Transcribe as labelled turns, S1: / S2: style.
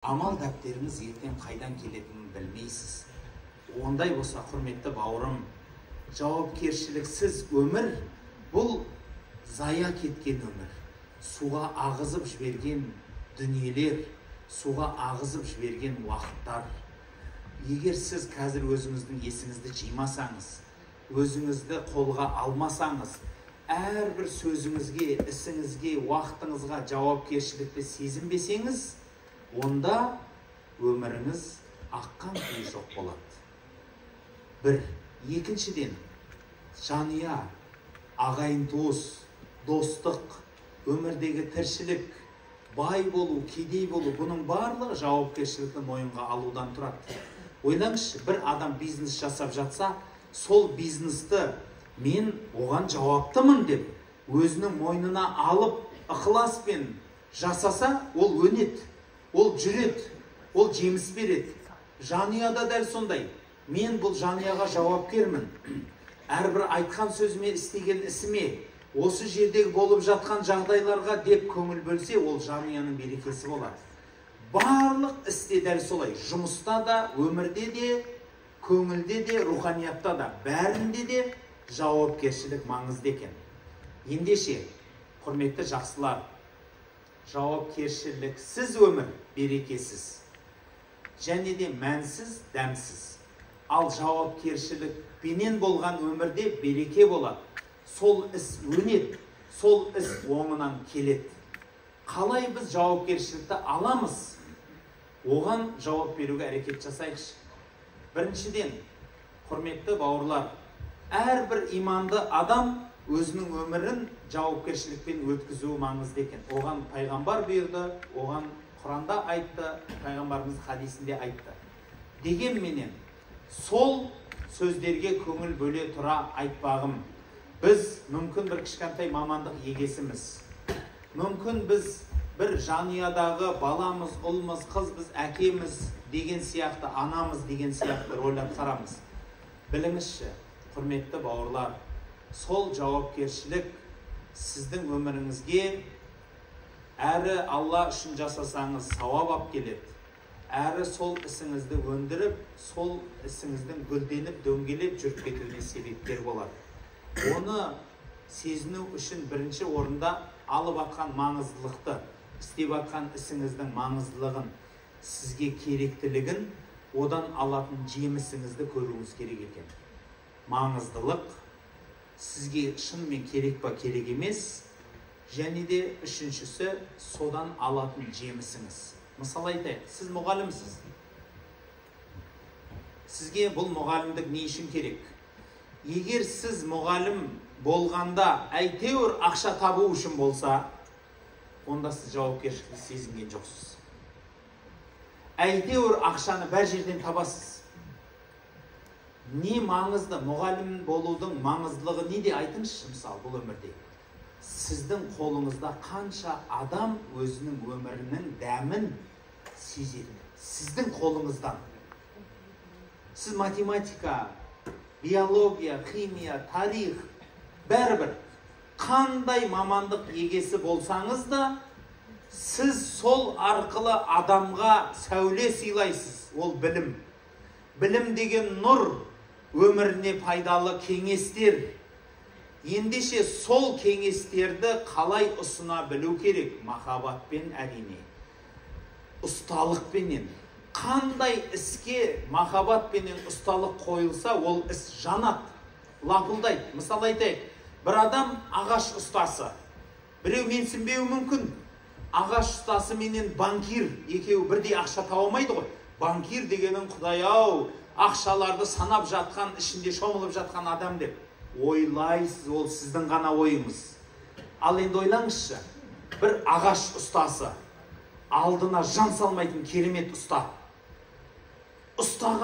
S1: Амал дәптеріңіз ертең қайдан келетінін білмейсіз. Ондай болса, құрметті бауырым, жауапкершіліксіз өмір бұл зая кеткен өмір. Суға ағызып жіберген дүниелер, суға ағызып жіберген уақыттар. Егер сіз қазір өзіңіздің есіңізді жимасаңыз, өзіңізді қолға алмасаңыз, әрбір сөзіңізге, ісіңізге, уақытыңызға жауапкершілікті сезінбесеңіз, онда өміріңіз аққан күйі жоқ болады. Бір, екіншіден, жанұя, ағайын туыс, достық, өмірдегі тіршілік, бай болу, кедей болу, бұның барлығы жауапкершілікті мойынға алудан тұрады. Ойлаңызшы, бір адам бизнес жасап жатса, сол бизнесті мен оған жауаптымын деп өзінің мойнына алып, ықыласпен жасаса, ол өнеді, ол жүреді, ол жеміс береді. Жанұяда дәл сондай. Мен бұл жанұяға жауапкермін. Әрбір айтқан сөзіме, істеген ісіме, осы жердегі болып жатқан жағдайларға деп көңіл бөлсе, ол жанұяның берекесі болады. Барлық істе дәл солай. Жұмыста да, өмірде де, көңілде де, руханиятта да, бәрінде де жауапкершілік маңызды екен. Ендеше, құрметті жақсылар, жауапкершіліксіз өмір берекесіз, және де мәнсіз, дәмсіз. Ал жауапкершілікпенен болған өмірде береке болады. Сол іс өнеді, сол іс оңынан келеді. Қалай біз жауапкершілікті аламыз? Оған жауап беруге әрекет жасайықшы. Біріншіден, құрметті бауырлар, әрбір иманды адам өзінің өмірін жауапкершілікпен өткізуі маңызды екен. Оған пайғамбар бұйырды, оған Құранда айтты, пайғамбарымыз хадисінде айтты. Дегенменен, сол сөздерге көңіл бөле тұра айтпағым, біз мүмкін бір кішкентай мамандық егесіміз, мүмкін біз бір жанұядағы баламыз, ұлмыз, қызбыз, әкеміз деген сияқты, анамыз деген сияқты рөл атқарамыз. Біліңізші, құрметті бауырлар, сол жауапкершілік сіздің өміріңізге әрі Алла үшін жасасаңыз сауап алып келеді, әрі сол ісіңізді өндіріп, сол ісіңіздің гүлденіп, дөңгелеп жүріп кетуіне себепкер болады. Оны сезіну үшін бірінші орында алып атқан маңыздылықты, істеп атқан ісіңіздің маңыздылығын, сізге керектілігін, одан алатын жемісіңізді көруіңіз керек екен. Маңыздылық сізге шынымен керек па, керек емес, және де үшіншісі содан алатын жемісіңіз. Мысал айтайық, сіз мұғалімсіз. Сізге бұл мұғалімдік не үшін керек? Егер сіз мұғалім болғанда әйтеуір ақша табу үшін болса, онда сіз жауапкершілікті сезінген жоқсыз. Әйтеуір ақшаны бәр жерден табасыз. Не маңызды, мұғалім болудың маңыздылығы неде айтыңызшы, мысалы, бұл өмірде? Сіздің қолыңызда қанша адам өзінің өмірінің дәмін сезеді. Сіздің қолыңыздан. Сіз математика, биология, химия, тарих, бәрібір қандай мамандық егесі болсаңыз да, сіз сол арқылы адамға сәуле сыйлайсыз. Ол білім. Білім деген нұр, өміріне пайдалы кеңестер. Ендеше сол кеңестерді қалай ұсына білу керек? Махаббатпен әрине, ұсталықпенен. Қандай іске махаббатпенен ұсталық қойылса, ол іс жанады, лапылдайды. Мысал айтайық, бір адам ағаш ұстасы, біреу менсінбеуі мүмкін. Ағаш ұстасы менен банкир екеуі бірдей ақша таба алмайды ғой. Банкир дегенің, құдай-ау, ақшаларды санап жатқан, ішінде шомылып жатқан адам деп ойлайсыз, ол сіздің ғана ойыңыз. Ал енді ойлаңызшы, бір ағаш ұстасы, алдына жан салмайтын керемет ұста. Ұстаға